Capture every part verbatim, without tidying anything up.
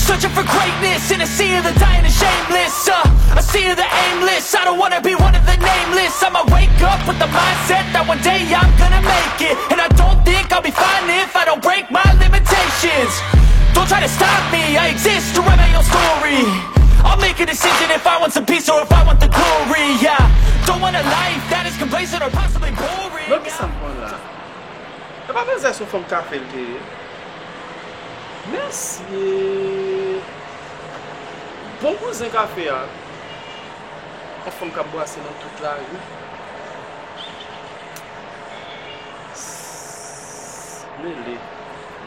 Searching for greatness in a sea of the dying and shameless. Uh, a sea of the aimless. I don't wanna be one of the nameless. I'ma wake up with the mindset that one day I'm gonna make it. And I don't think I'll be fine if I don't break my limitations. Don't try to stop me, I exist to write my own story. I'll make a decision if I want some peace or if I want the glory. Yeah, don't want a life that is complacent or possibly boring. Look at someone. E pa manzè, se yon fanm kafe l te ye. Mesye! Bon kouzen kafe a. Yon fanm k ap bwase nan tout lari. Mele,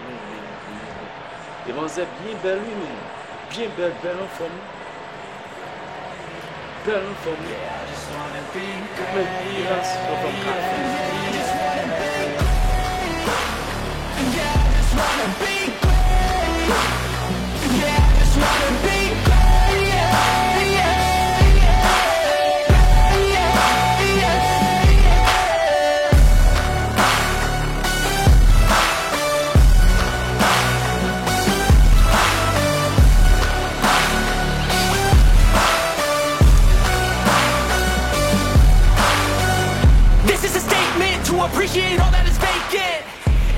mele, mele. E manzè byen bèl wi menm. Byen bèl, bèl anfòm. Bèl anfòm. Ou menm, ki rans yon fanm ka fè? This is a statement to appreciate all that is vacant.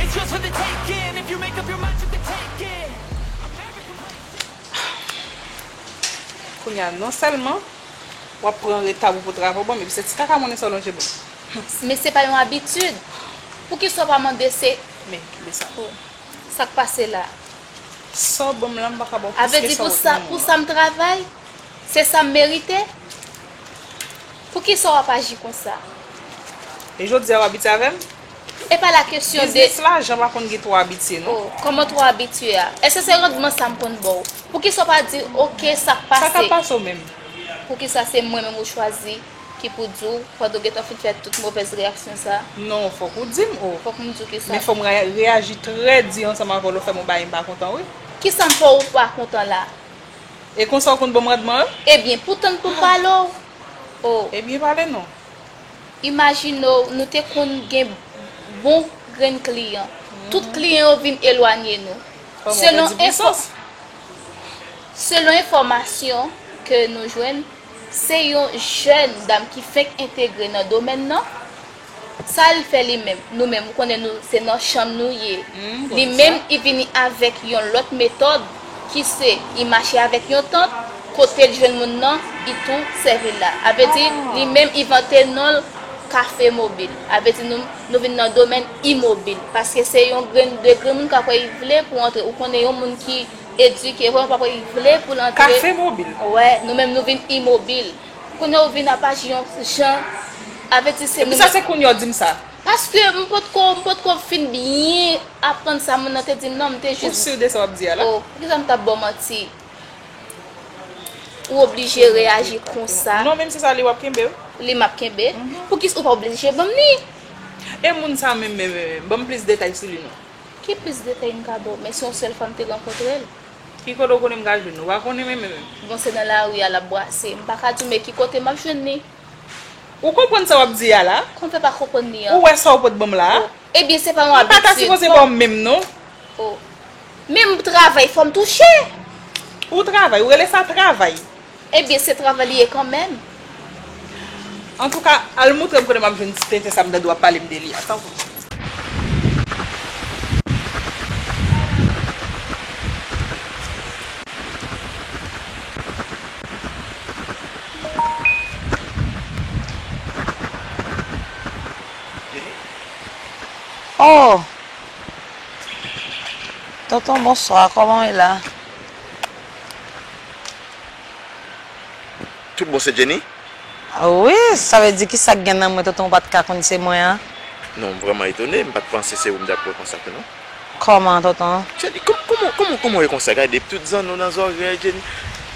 It's yours for the taking if you make up your mind to take it. Kounye a, non sèlman w ap pran reta pou pou travay w ban m, epi se ti kaka monnen sa w lonje ban m. Men se pa yon abitid. Poukisa w pa mande se... Men, kenbe sa. Oh. Sa k pase la? Sa w ban m la, m pa ka ba w plis ke sa w ot ban m la. A vle di pou sa, pou sa m travay? Se sa m merite? Poukisa w ap aji konsa? E jodi a w abitye avè m? E pa la kesyon de... Biznis la, jan pa konn gen twò abitye, non. Oh, kòman twò abitye a? Èske se randman sa m konn ba w? Poukisa w pa di, oke, sa k pase? Sa k ap pase w menm? Poukisa se mwen menm ou chwazi ki pou di w pandan w gentan fin fè tout movèz reyaksyon sa? Non, fòk ou di m, oh. Fòk m di w kisa? Men fò m re-, reyaji trè di ansanm avè w, lè w fè m yon bagay m pa kontan, wi. Kisa m fè w ou pa kontan la? E konsa w konn ban m randman yo? Ebyen, pou tann pou m pale w. Oh. Ebyen, pale non. Imajine w, nou te konn gen bon grenn kliyan. Tout kliyan yo vin elwanye nou. Selon enfò-, selon enfòmasyon ke nou jwenn, se yon jèn dam ki fenk entegre nan domèn nan. Sa l fè li menm? Nou menm, ou konnen nou, se nan chanm nou ye. Li menm, li vini avèk yon lòt metòd ki se, li mache avèk yon tant, kote l jwenn moun nan, li tou sèvi l la. A vle di, li menm, li vante non l Kafe Mobil. A vle di, nou, nou vin nan domèn imobil. Paske se yon grenn, de grenn moun k ap wè li vle pou antre. Ou konnen yon moun ki edike, vre, w ap wè li vle pou l antre. Kafe Mobil? Wè, nou menm, nou vin imobil. Kounye a ou vin ap aji yon jan, a vle di se nou menm. Epi sa se kounye a w di m sa? Paske m potko, m potko fin byen aprann sa moun nan te di m non, m te jis... Ou si de sa w ap di a la? Oh, poukisa m t ap ba w manti? Ou oblije reyaji konsa. Non, menm si sa li w ap kenbe wi. Li m ap kenbe? Poukisa ou pa oblije ban m li? E moun sa menm, menm, menm, menm, ban m plis detay sou li non. Ki plis detay m ka ba w? Men se yon sèl fwa m te rankontre l. Ki kote w konnen m ka jwenn li? Ou pa konnen menm, menm, menm. Bon, se nan lari a l ap bwase. M pa ka di w men ki kote m ap jwenn li. Ou konprann sa w ap di a la? Kòman w fè pa konprann li an? Ou wè sa w pot ban m la a? Oh. Ebyen, se pa yon abitid. Mwen pa ta sipoze ba w menm non. Oh. Men m travay, fò m touche. Ou travay, ou rele sa travay? Ebyen, se travay li ye kanmenm. Antouka, al moutre m kote m ap jwenn ti tenten sa m tande w ap pale m de li a. Tanpri. Oh! Tonton, bonswa, kòman w ye la? Tout bon, se Jenny? Ah wi, sa vle di kisa k gen nan mwen, tonton, ou pa t ka konn se mwen an? Non, m vrèman etone, m pa t panse se ou m t ap wè konsa tou non. Kòman, tonton? Jenny, kòm-, kòman, kòman, kòman w ye konsa? Gade, tout zanno nan zòrèy, Jenny,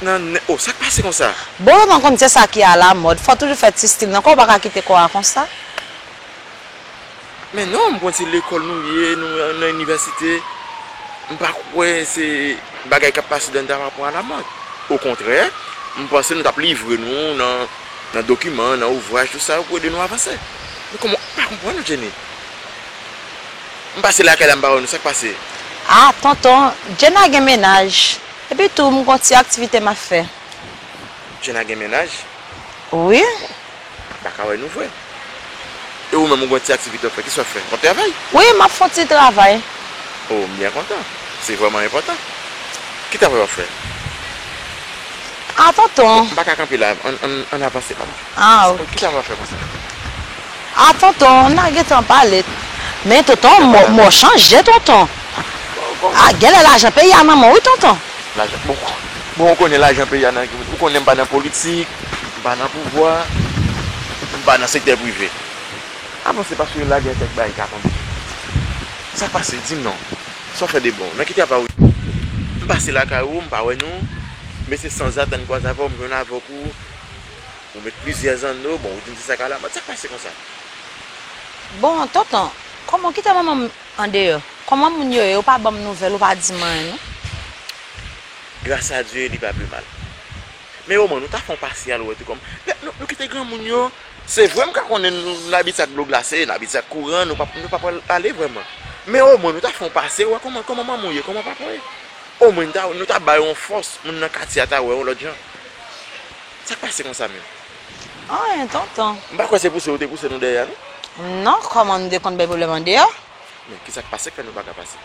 nan nè, oh, sa k pase konsa? Bon, tonton, konn se sa ki alamòd, fò toujou fè ti stil nan kò, ou pa ka kite kò a konsa. Men non, m konn se lekòl nou ye, nou nan inivèsite. M pa kwè se bagay k ap pase anndan an pa rapò a lamòd. Okontrè, m panse nou t ap livre nou nan, nan dokiman, nan ouvraj, tout sa yo pou ede nou avanse. Men kòman, m pa konprann ou, Jenny. M pase lakay la, m pa wè nou, sa k pase? Ah, tonton, Jenna gen mennaj. Epi tou, m gon ti aktivite m ap fè. Jenna gen mennaj? Wi. M pa ka wè nou vre. E ou menm, ou gon ti aktivite w ap fè? Kisa w ap fè? W ap travay? Wi, m ap fè yon ti travay. Oh, m byen kontan. Se vrèman enpòtan. Ki travay w ap fè? A, tonton. M pa ka kanpe la. Ann, ann, ann avanse, papa. A, ok. Ki travay w ap fè konsa? A, tonton, n a gentan pale. Men, tonton, mò, mò chanje, tonton. A, genlè lajan peyi a nan men w, wi, tonton. Lajan, bon, bon, ou konnen lajan peyi a nan, ou konnen m pa nan politik, m pa nan pouvwa, m pa nan sektè prive. A bon, se paske yo lage kèk bagay ka tonbe. Sa k pase? Di m non. Sa w fè de bon? Nan ki travay ou ye? M pase lakay ou, m pa wè nou. Men se sanzatann m kwaze avè w, m jwenn avèk ou. Ou met plizyè zanno, bon, ou di m se sa k ala mòd. Sa k pase konsa? Bon, tonton, kòman w kite manman m andeyò? Kòman moun yo ye? Ou pa ban m nouvèl, ou pa di m anyen, non. Gras a Dye, li pa pi mal. Men omwen, nou ta fè yon pase al wè tou kòm. Nou, nou kite granmoun yo. Se vre, m ka konnen nou, n abitye ak dlo glase, n abitye ak kouran, nou pa, nou pa pral ale vrèman. Men omwen, nou ta fè yon pase, wè kòman, kòman manman w ye, kòman papa w ye. Omwen, nou ta, nou ta ba yo yon fòs, moun nan katye a ta wè yon lòt jan. Sa k pase konsa menm? Anyen, tonton. M pa kwè se pouse yo te pouse nou dèyè a, non. Non, kòman nou te konn bay pwoblèm andeyò? Men, kisa k pase k fè nou pa ka pase?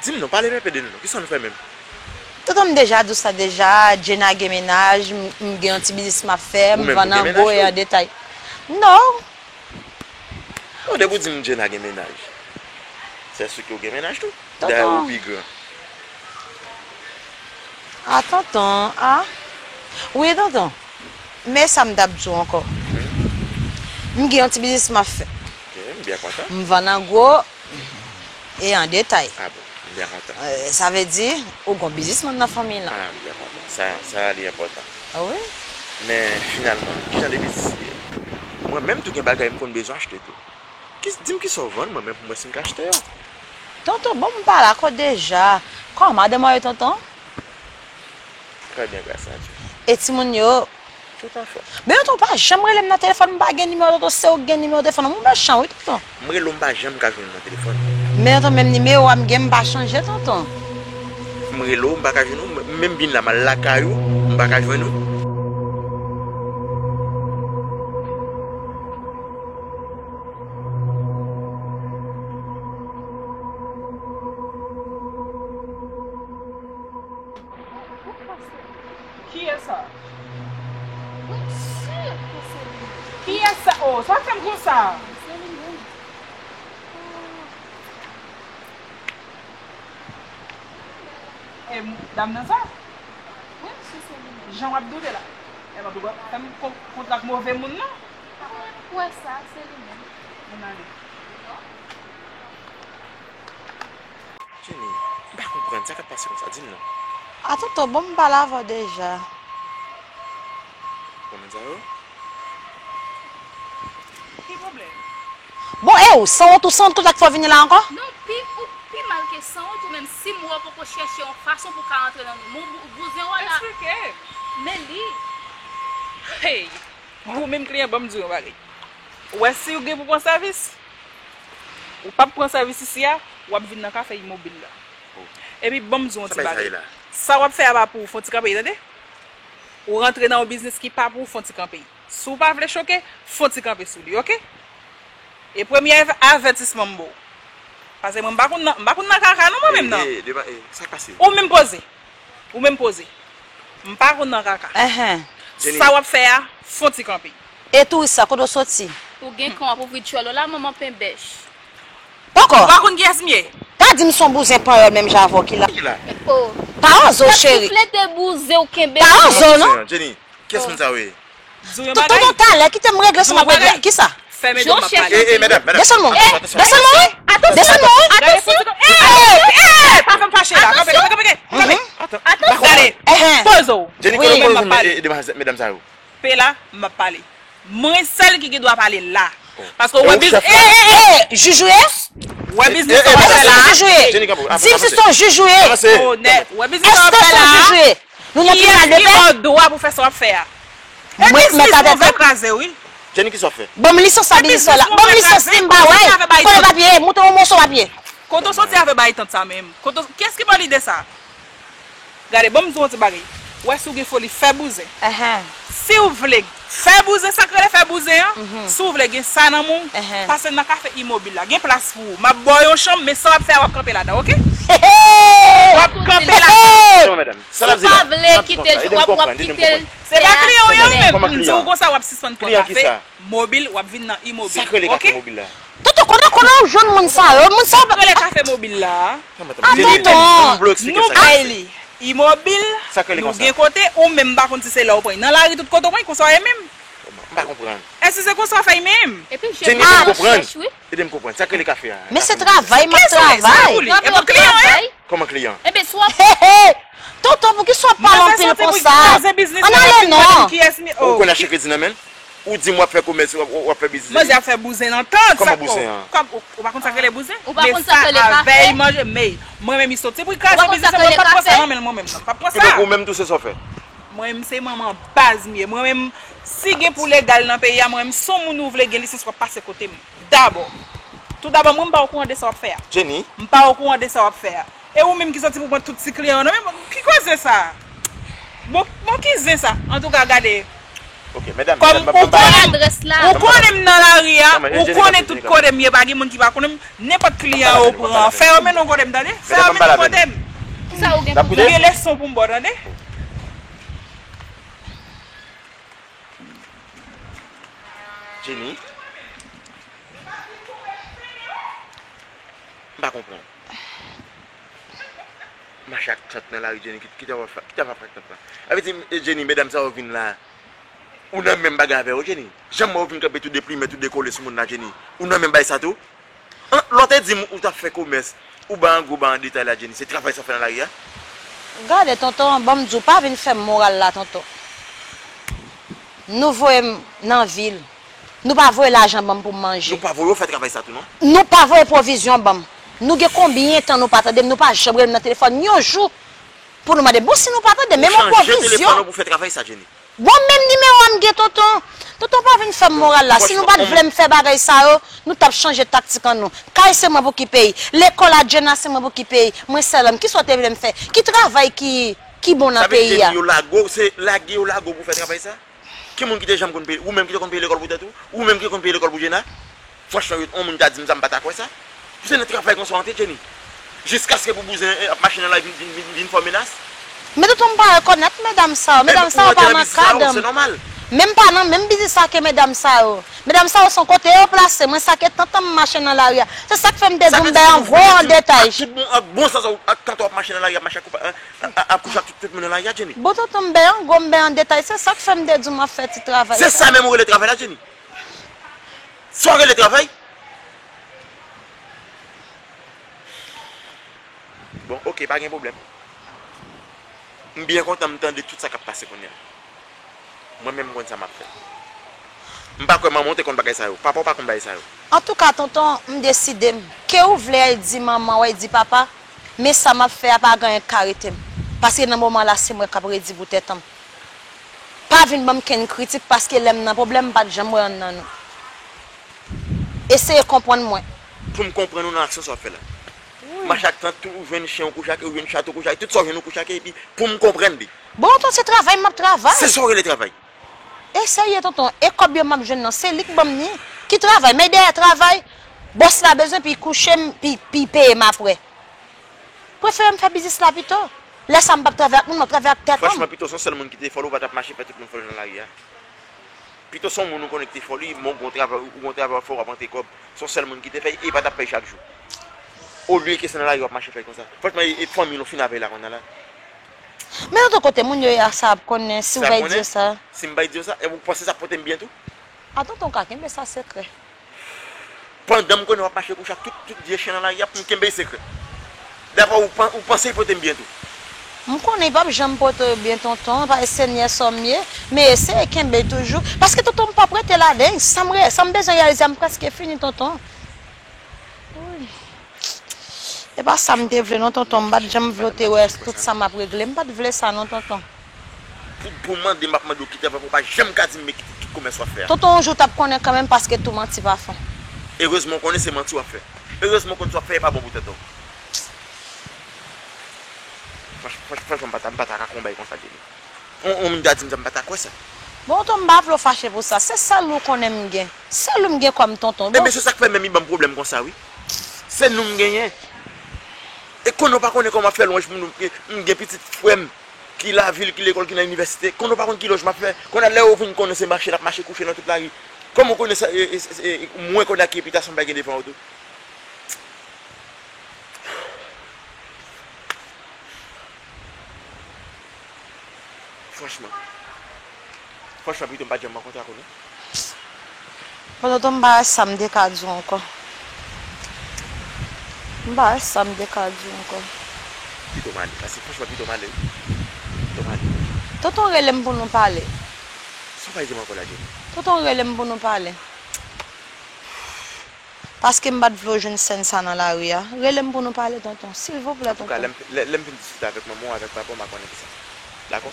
Di m non, pale m enpe de nou non. Kisa nou fè menm? Tonton, m deja di w sa deja, Jenna gen mennaj, m, m gen yon ti biznis m ap fè, m vann an gwo e an detay. Non. Non, depi w di m Jenna gen mennaj, se si ke w gen mennaj tou. Dayè ou pi gran. A, tonton, a. Wi, tonton. Men sa m t ap di w ankò. M gen yon ti biznis m ap fè. Ok, m byen kontan. M vann an gwo e an detay. A bon, m byen kontan. Eh, sa vle di, ou gon biznismann nan fanmi lan. A, m byen kontan. Sa, sa li enpòtan. A wi? Men, finalman, ki jan de biznis li ye? Mwen menm tou gen bagay m konn bezwen achte tou. Ki, di m kisa w vann mwen menm pou m wè si m ka achte yo. Tonton, bon, m pa la kot deja. Kòman madanm ou ye, tonton? Trè byen, gras a Dye. E timoun yo? Toutafè. Men tonton, ou pa janm rele m nan telefòn, m pa gen nimewo tonton, se ou k gen nimewo telefòn, ou mechan wi, tonton. M rele w, m pa janm ka jwenn ou nan telefòn. Men tonton, menm nimewo a m gen, m pa chanje, tonton. M rele w, m pa ka jwenn ou, m menm vin la, m al lakay ou, m pa ka jwenn ou. Kiyès sa? Mwen si ke se li. Kiyès sa? Oh, sa fè m konsa. Se li menm. E dam nan sa? Wi, si se li menm. Jan w ap doute la. E pa pou fè m kon-, kontak move moun, non. Mwen kwè sa, se li menm. Moun ale. Jenny, m pa konprann sa k ap pase konsa, di m non. A tonton, bon, m pale avè w deja. Bon, moun sa yo? Ki pwoblèm? Bon, e ou, sanwont ou sanwont konsa k fè w vini la ankò? Non, pi, ou pi mal ke sanwont ou menm, si m wè w poko chèche yon fason pou w ka rantre nan men w, bou-, bouzen w la. Eksplike. Men li. Hey, ou menm kliyan, ban m di w yon bagay. Ou wè si w gen pou pran sèvis, ou p ap pran sèvis isi a, w ap vin nan kafe Imobil la. Oh. Epi ban m di w yon ti bagay. Sa w ap fè a pa pou ou, fè yon ti kanpe, tande? Ou rantre nan yon biznis ki pa pou ou, fè yon ti kanpe. Si w pa vle choke, fè yon ti kanpe sou li, oke? E premye avè-, avètisman m ba w. Paske mwen m pa konn nan, m pa konn nan kaka non mwen menm nan. E, e, e, sa k pase? Ou menm poze. Ou menm poze. M pa konn nan kaka. Enhen. Sa w ap fè a, fè yon ti kanpe. E touris sa, kote w soti? Ou gen kan w ap ouvri tchwèl ou la, manman penbèch. Poko. Ou pa konn kiyès m ye? Pa di m se yon bouzen panyòl menm jan avè w ki la. Ki la? Oh. Pa oze w, cheri. Souflete bouzen w kenbe. Pa oze w, non. Jenny, kiyès moun sa yo ye? Di w yon bagay. Tonton, talè, kite m regle sa m ap regle. Kisa? Fèmen do m ap pale. Eh, eh, medam, medam. Desann mwen. Desann mwen, wi. Desann mwen, wi. Atansyon. Eh, eh, pa fè m fache la. Kanpe, kanpe, kanpe, kanpe. Atansyon. Gade. Poze w. Jenny, kote w pale medam sa yo? Pe la, m ap pale. Mwen sèl ki gen dwa pale la. Paske w wè biznis. Eh, eh, eh, jij ou ye? W wè biznis sa w ap fè la? Jenny, kanpe. Di m si se yon jij ou ye. Onè. W wè biznis sa w ap fè la? Nou nan tribinal de pè. Kiyès ki ba w dwa pou fè sa w ap fè a? Mwen k mèt atè tèt mwen. Jenny, kisa w fè? Ban m lisans sa biznis la. Ban m lisans li, m pa wè. Kote papye? Montre yon moso papye. Kote w soti avè bay tant sa menm? Kote w, kiyès ki ba w lide sa? Gade, ban m di w yon ti bagay. Ou wè, si w gen foli, fè bouzen. Enhen. Si w vle fè bouzen, sa k rele fè bouzen an, si w vle gen sa nan men w, pase nan kafe Imobil la. Gen plas pou ou. M ap ba w yon chanm, men sa w ap fè a, w ap kanpe ladan, oke? W ap kanpe ladan. Non, medam, sa l ap di la, m ap konprann, ede m konprann. Se pa kliyan w ye ou menm. M di w konsa, w ap sispann pran kafe Mobil, w ap vin nan Imobil, oke? Tonton, kote, kote w jwenn moun sa yo? Moun sa yo pa rele kafe Mobil la. A, tonton. Nou bay li. Imobil, nou gen kote, ou menm m pa konn si se la w pran. Nan lari tout kote w pran, konsa w ye menm. M pa konprann. Èske se konsa w fè menm? Epi Jenny, ede m konprann. Ede m konprann. Sa k rele kafe a? Men se travay, m ap travay. E pa kliyan, en? Kòman kliyan? Enben, si w ap Tonton, poukisa w ap pale anpil konsa? Ann ale non. Ou konn achte kredi nan men l? Ou di m w ap fè komès, w ap, w ap fè biznis. Manzè ap fè bouzen nan tant. Kòman bouzen an? Kòm, ou, ou pa konn sa k rele bouzen? Ou pa konn sa k rele kafe? Avèy manje, men mwen menm, li soti pou l kraze biznis mwen, m pa t pran sa nan men l, mwen menm, non. M pa t pran sa. Kidonk, ou menm tou, se sa w fè? Mwen menm, se manman baz m ye. Mwen menm, si gen pou legal nan peyi a, mwen menm, si yon moun ou vle gen lisans, w ap pase kote m. Dabò. Tou dabò, mwen, m pa okouran de sa w ap fè a. Jenny. M pa okouran de sa w ap fè a. E ou menm ki soti pou pran tout ti kliyan an nan men m, ki koze sa? Bon, bon, ki zen sa? Antouka, gade. Ok, medam, kòm ou konnen m nan lari a, ou konnen tout kote m ye, pa gen moun ki pa konnen m. Nenpòt kliyan ou pran, fè yo mennen w kote m, tande? Fè yo mennen w kote m. Ou gen leson pou m ba w, tande? Jenny. M pa konprann. Mache ak tant nan lari, Jenny, ki, ki t ap fè, ki t ap fè ak tant lan? Sa vle di, e, Jenny, medam sa yo vin la, ou nan menm bagay avè yo, Jenny? Janm wè yo vin kanpe tou deplimen, tou dekole sou moun la, Jenny? Ou nan menm bagay sa tou? An, lè w te di m ou t ap fè komès, ou ba an gwo, ba an detay la, Jenny, se travay sa w fè nan lari a? Gade, tonton, ban m di w, pa vin fè m moral la, tonton. Nou voye m nan vil. Nou pa voye lajan ban m pou m manje. Nou pa voye w fè travay sa tou, non? Nou pa voye pwovizyon ban m. Nou gen konbyen tan nou pa tande m, nou pa janm rele m nan telefòn yon jou pou nou mande m. Bon, si nou pa tande m, men yon pwovizyon. Ou chanje telefòn ou pou fè travay sa, Jenny? Bon, menm nimewo a m gen, tonton. Tonton, pa vin fè m moral la. Si nou pa t vle m fè bagay sa yo, nou t ap chanje taktik an nou. Kay se mwen pou ki peye. Lekòl a Jenna se mwen pou ki peye. Mwen sèl, kisa w te vle m fè? Ki travay ki, ki bon nan peyi a? Sa vle di, Jenny, yo lage w, se lage yo lage w pou fè travay sa? Ki moun ki te janm konn peye? Ou menm ki te konn peye lekòl pou tèt ou? Ou menm ki te konn peye lekòl pou Jenna? Franchman, yon moun ta di m sa, m pa ta kwè sa. Se nan travay konsa w antre, Jenny. Jiskaske pou bouzen, eh, ap mache nan lari vin, vin, vin, vin fè w menas. Men tonton, m pa rekonèt medam sa yo. Medam sa yo pa nan kad m. Men m pa nan menm biznis ak medam sa yo. Medam sa yo se yon kote yo plase. Mwen, sa ke tantan m mache nan lari a. Se sa k fè m te di w m bay an gwo an detay. Tout bon, ak bon sans ou, ak tantan w ap mache nan lari, ap mache ak, ap, ap kouche ak tout, tout moun nan lari a, Jenny. Bon, tonton, m bay an gwo, m bay an detay. Se sa k fè m te di w m ap fè ti travay sa. Se sa menm ou rele travay la, Jenny? Sa w rele travay? Bon, oke, pa gen pwoblèm. M byen kontan m tande tout sa k ap pase kounye a. Mwen menm, m konn sa m ap fè. M pa kwè manman w te konn bagay sa yo. Papa w pa konn bagay sa yo. Antouka, tonton, m deside m. Ke ou vle al di manman w, al di papa, men sa m ap fè a pa gen anyen k ka rete m. Paske nan moman la, se mwen k ap redi pou tèt an m. Pa vin ban m kenn kritik, paske lè m nan pwoblèm, m pa t janm wè yonn nan nou. Eseye konprann mwen. Pou m konprann ou nan aksyon sa w ap fè la. Wi. Mache ak tant ou, ou jwenn chen ou kouche ak, ou jwenn chat ou kouche ak, tout sa w jwenn ou kouche ak, epi pou m konprann li. Bon, tonton, se travay m ap travay. Se sa w rele travay? Eseye, tonton. E kòb yo m ap jwenn nan, se li k ban m li. Ki travay? Men dèyè travay, bòs la bezwen, pi kouche m, pi, pi peye m apre. Prefere m fè biznis la pito. Lè sa m p ap travay ak moun, m ap travay ak tèt an m. Franchman, pito se yon sèl moun ki te fò l, ou pa t ap mache fè tout moun fò l nan lari a. Pito se yon moun ou konnen ki te fò l, wi, men w gon travay, ou gon travay w ap fè, w ap rantre kòb. Se yon sèl moun ki te fè, e pa t ap fè chak jou. Olye ke se nan lari w ap mache fè konsa. Franchman, e, e fanmi nou fin avè l la kounye a la. Men tonton, kote moun yo ye a, sa ap konnen, si w bay di yo sa. Si m bay di yo sa, e ou panse sa ap pote m byen tou? A tonton, w ka kenbe sa sekrè. Pandan m konnen w ap mache kouche ak tout, tout vye chen nan lari a, pou m kenbe l sekrè. Daprè ou, ou panse l pote m byen tou? M konnen l p ap janm pote w byen, tonton, paske Senyè sa w m ye, men eseye kenbe l toujou. Paske, tonton, m p ap rete ladan l. Sa m re-, sa m bezwen reyalize a, m prèske fini, tonton. Wi. E pa sa m te vle non, tonton. M pa t janm vle w te wè tout sa m ap regle. M pa t vle sa non, tonton. Pou, pou mande, m ap mande w ki travay, ou pa janm ka di m men ki, ki komès w ap fè a. Tonton, yon jou w t ap konnen kanmenm, paske tou manti pa fon. Erezman w konnen se manti w ap fè. Erezman w konn sa w ap fè, e pa bon pou tèt ou. Franch- franch- Franchman, m pa ta- m pa ta ka konbay konsa, Jenny. On on moun ta di m sa, m pa ta kwè sa. Bon, tonton, m pa vle w fache pou sa. Se sèl ou konnen m gen. Sèl ou m gen kòm tonton. Bon, Ebyen, se sa k fè menm li ban m pwoblèm konsa, wi. Se nou m genyen. E konnen w pa konnen kòman m ap fè lwanj pou nou. M gen pitit frè m ki lavil, ki lekòl, ki nan inivèsite. Konnen w pa konn ki lwanj m ap fè. Konnen lè yo vin konnen se mache l ap mache kouche nan tout lari. Kòman w konnen sa, e, e, e, e, mwen konnen ak repitasyon m pa gen devan yo tou. Franchman. Franchman, pito m pa t janm rankontre ak ou, non. Bon, tonton, m pa wè sa m te ka di w ankò. M pa wè sa m te ka di w ankò. Pito m ale, paske franchman, pito m ale, wi. Pito m ale. Tonton, rele m pou nou pale. Sa w pral di m ankò la, Jenny? Tonton, rele m pou nou pale. Paske m pa t vle w jwenn sèn sa nan lari a. Rele m pou nou pale, tonton. Silvouplè, tonton. Antouka, lè m, lè, lè m fin diskite avèk manman w, avèk papa w, m a konnen kisa. Dakò?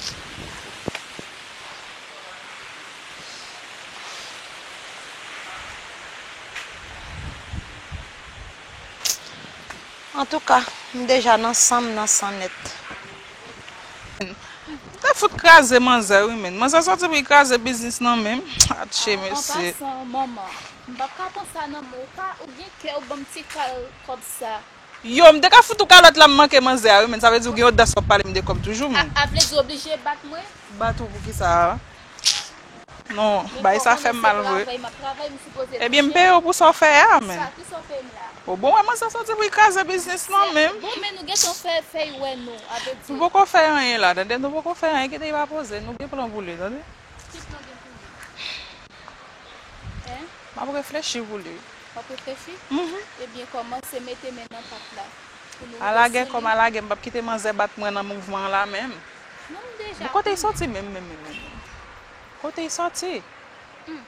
Antouka, m deja nan san m, nan san nèt. M te fout kraze manzè, wi, menn. Manzè soti pou l kraze biznis nan menm. Atche, mesye. An pasan, manman, m p ap ka pran sa nan men w, pa, ou gen kè, ou ban m ti kal kòb sa. Yo, m te ka fout ou kalòt la, m manke manzè a, wi, menn. Sa vle di ou gen odas w ap pale m de kòb toujou, menn. A, a vle di w oblije bat mwen? Bat ou pou kisa a? Non, bay sa fè m mal vre. Ebyen, m peye w pou sa w fè a, menn. O bon, wè manzè soti pou l kraze biznis lan menm. Bon, men nou gentan fè, fè y wè nou, a vle di. Nou poko fè anyen la, tande, nou poko fè anyen, kite y pa poze, nou gen plan pou li, tande. Ki plan gen pou li? Hein? M ap reflechi pou li. W ap reflechi? Mhm. Ebyen, kòmanse mete men nan pat la. Pou nou. Ala gen kòm ala gen, m p ap kite manzè bat mwen nan mouvman an la menm. Non, m deja konnen. Bon, kote y soti menm, menm, menm, menm? Kote y sòti? Hmm.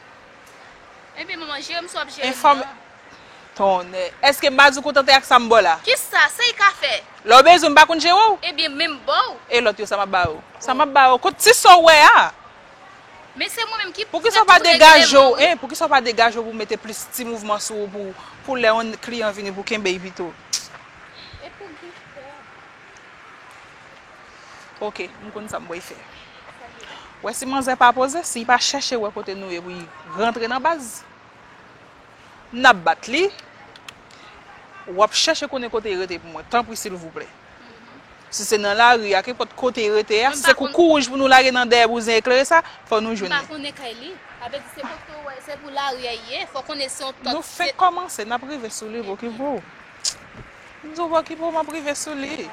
Ebyen, manman, jere m sa w ap jere m nan. Tonnè. Èske m pa di w kontante ak sa m ba w la? Kisa? Sa y ka fè? Lè w bezwen m pa konn jere w? Ebyen, men m ba w. E lòt yo, sa m ap ba yo? Sa m ap ba yo? Kot ti sa w wè a? Men se mwen menm ki fè tout regle moun. Poukisa w pa degaje w, hein? Poukisa w pa degaje w pou w mete plis ti mouvman sou ou pou, pou lè yon kliyan vini pou kenbe y pito? E pou ki fè? Ok, m konn sa m pral fè. Wè si manzè pa poze, si l pa chèche wè kote nou ye pou l rantre nan baz, n ap bat li, w ap chèche konnen kote l rete pou mwen, tanpri silvouplè. Si se nan lari a, kenpòt kote l rete a, si se koukouwouj pou nou lage nan dèyè bouzen eklere sa, fò nou jwenn li. M pa konnen kay li. Sa vle di se kote w wè, se pou lari a l ye, fò konnen se yon tòt. Nou fenk kòmanse, n ap rive sou li, pokipo w. M di w pokipo w, m ap rive sou li.